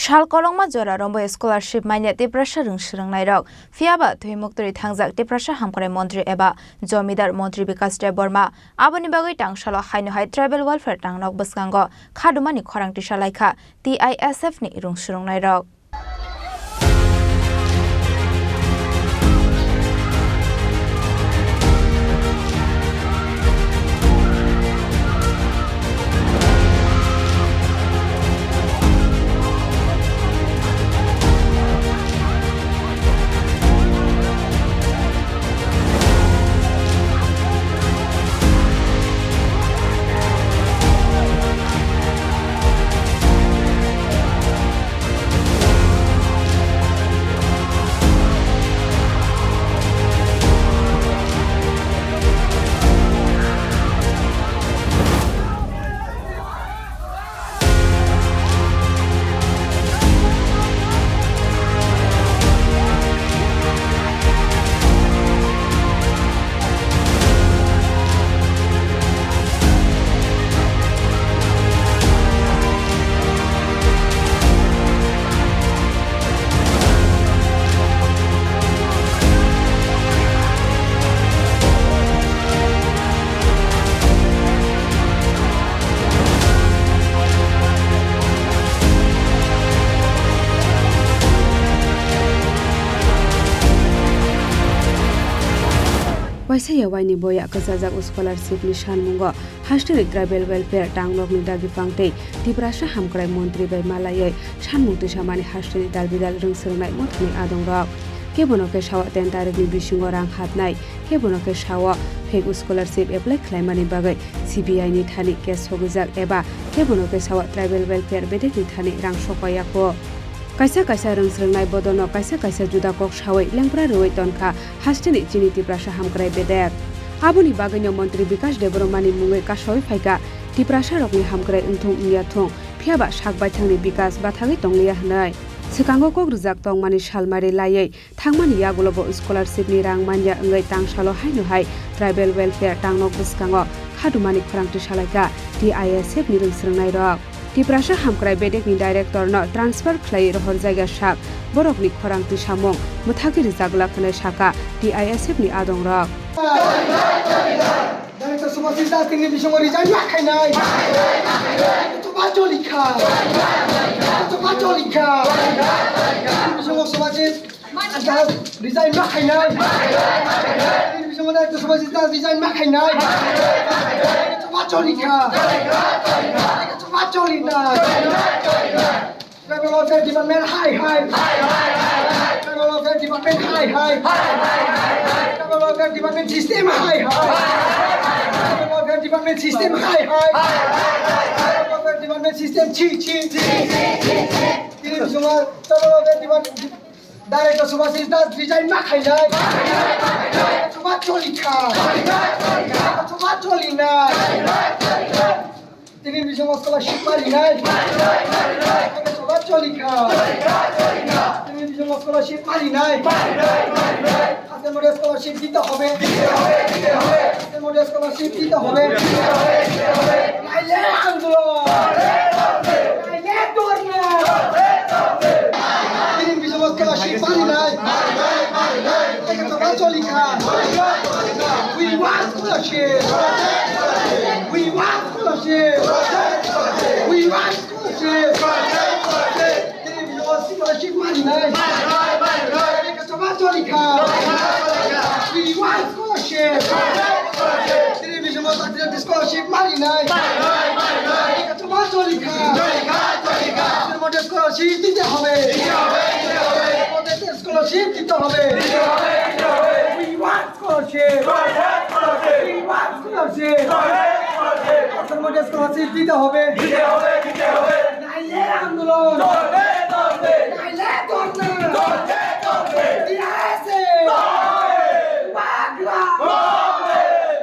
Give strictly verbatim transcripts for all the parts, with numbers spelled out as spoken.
Sal kolokma jora romwi scholarship manya Tiprasa rwng swrwngnairok. Phiyaba thwi muktwi thangjak Tiprasa hamkrai montri eba jomidar montri Bikash Debbarma. Aboni bagwi tangsalo haino hai tribal welfare tangnok bwskango khadumani khorang tisa laikha T I S F ni rwng swrwngnairok. Waisa ya waini boya kwchajak scholarship ni sanmungo hasteni tribal welfare tangnokni dagi phang tei Tiprasa hamkrai montri bai malaiwi sanmung tisamani hasteni dalbidal rwng swrwngnai mothani adongrok. Kebono khe sawa ten tarikni bisingo rang hapnai, kebono khe sawa fake scholarship apply khlaimani bagwi C B I ni thani case sogwijak eba kebono khe sawa tribal welfare bedekni thani rang sokoyakho. Kaisa kaisa rwng swrwngnai bodolno kaisa kaisa juda kok sawi lengpra rwwi tonkha hasteni chini Tiprasa hamkrai bedek. Aboni bagwino montri Bikash Debbarmani mungwi kasawi phaikha Tiprasarokni hamkrai wngthung wngya thung, phiyaba sak baithangni bikas bathagwi tongliya hwnwi. Swkango kok rwjak tongmani salmari laiwi thangmani yagulo bo scholarship ni rang manya wngwi tangsalo haino hai tribal welfare tangnok bwskango khadumani khorang tisa laikha T I S F ni rwng swrwngnairok. Tiprasa hamkrai bedekni director no transfer khlai rohorjakya sak borokni khorang tisamung mwthagwi rwjak glak hwnwi sakha T I S F ni adongrok. Director Subhashish Das tini bisingo resign ma khainai. Chuba cholikha. Chuba cholikha. Bisingo Subhashish Das resign ma khainai. Tini bisingo Director Subhashish Das resign ma khainai. Chuba cholikha. Chuba cholinai. Tribal Welfare Department hai hai. Tribal Welfare Department hai hai. Tribal Welfare Department system hai hai. Tribal Welfare Department system hai hai. Tribal Welfare Department system chi chi. Tini bisingo Tribal Welfare Department Director Subhashish Das resign ma khainai. Chuba cholikha. Chuba cholinai. Tini bisingo scholarship marinai. Chuba cholikha. Tini bisingo scholarship marinai. আজকের মধ্যে স্কলারশিপ দিতে হবে। আজকের মধ্যে স্কলারশিপ দিতে হবে। নাইলে আন্দোলন। নাইলে ধর্ণা। Tini bisingo scholarship marinai. Cholikha. We want scholarship. We want scholarship. We want scholarship. Tini bisingo scholarship marinai. Cholikha. We want scholarship. Tini bisingo scholarship marinai. Cholikha. Scholarship দিতে হবে। Scholarship দিতে হবে। We want scholarship. We want scholarship. আজকের মধ্যে scholarship দিতে হবে। নাইলে আন্দোলন। নাইলে ধর্ণা। টিআইএসএফ। পাগলা।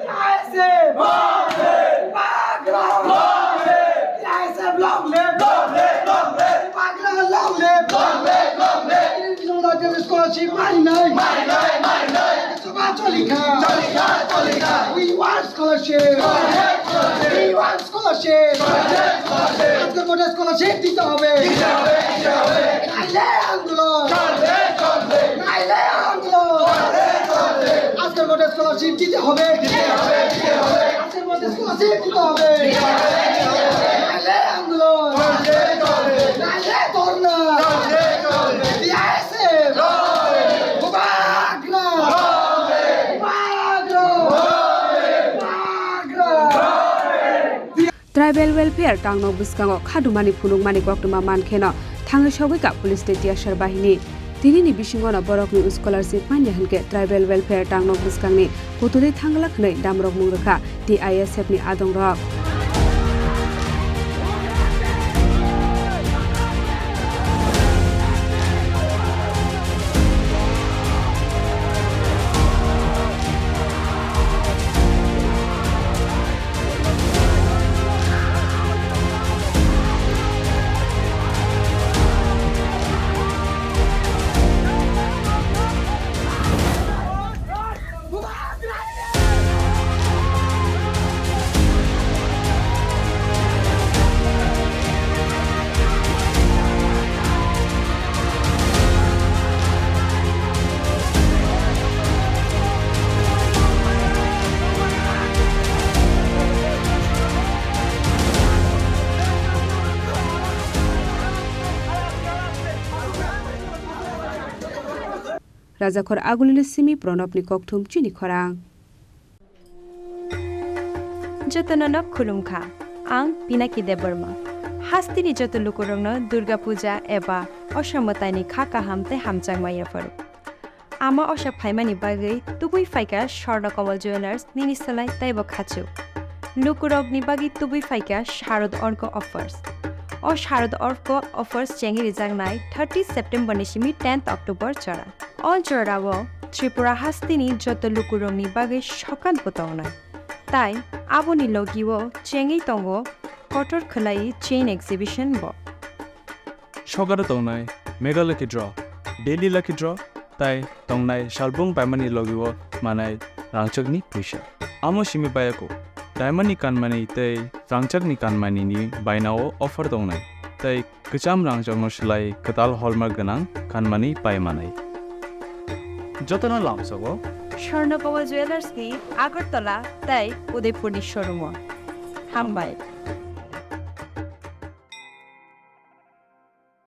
টিআইএসএফ। পাগলা। TISF long live। পাগলা long live। Scholarship মারি নাই। চলিখা। We want scholarship। We want scholarship। আজকের মধ্যে scholarship দিতে হবে। স্কলারশিপ দিতে হবে, দিতে হবে, দিতে হবে। চাষের মধ্যে স্কলারশিপ দিতে হবে। নাইলে আন্দোলন, নাইলে ধর্ণা, বিআইএসএফ, মুবারক না, মুবারক না, মুবারক না। Tribal welfare tangnok bwskango khadumani phunukmani koktwma mankheno thangwi sogwi ka police tei tiyasar bahini. Tinini bisingono borokni scholarship manya hinkhe tribal welfare tangnok bwskangni kutulwi thangglak hwnwi damrok mung rwkha T I S F ni adongrok. Rajakhor Agulini simi Pranabni kokthum chini khorang. Jotono no khulumkha. Ang Pinaki Debbarma. Hasteni joto lukurokno Durga Puja eba Osha mwtaini kha kaham tei hamjakma yapharo. Ama Osha phaimani bagwi tubui phaikha Swarna Kamal Jewellers nini slai teibo khachuk. Lukurokni bagwi tubui phaikha Sharad Orko offers. O Sharad Orko offers chengwi rijaknai thirty September ni simi tenth October jora. O jorao Tripura hasteni joto lukurokni bagwi sokat bo tongnai. Tai aboni logio chengwi tongo kotor khwlai chain exhibition bo. Sokaro tongnai Mega Lucky Draw, Daily Lucky Draw, tai tongnai salbung paimani logio manai rangchakni puisa. Amo simi bayako, diamond ni kanmani tei rangchakni kanmani ni bainao offer tongnai, tei kwcham rangchakno slai kwtal hallmark gwnang kanmani pai manai. Jotono lamsogo Swarna Kamal Jewellers ni Agartala tei Udaipur ni showroom o. Hambai.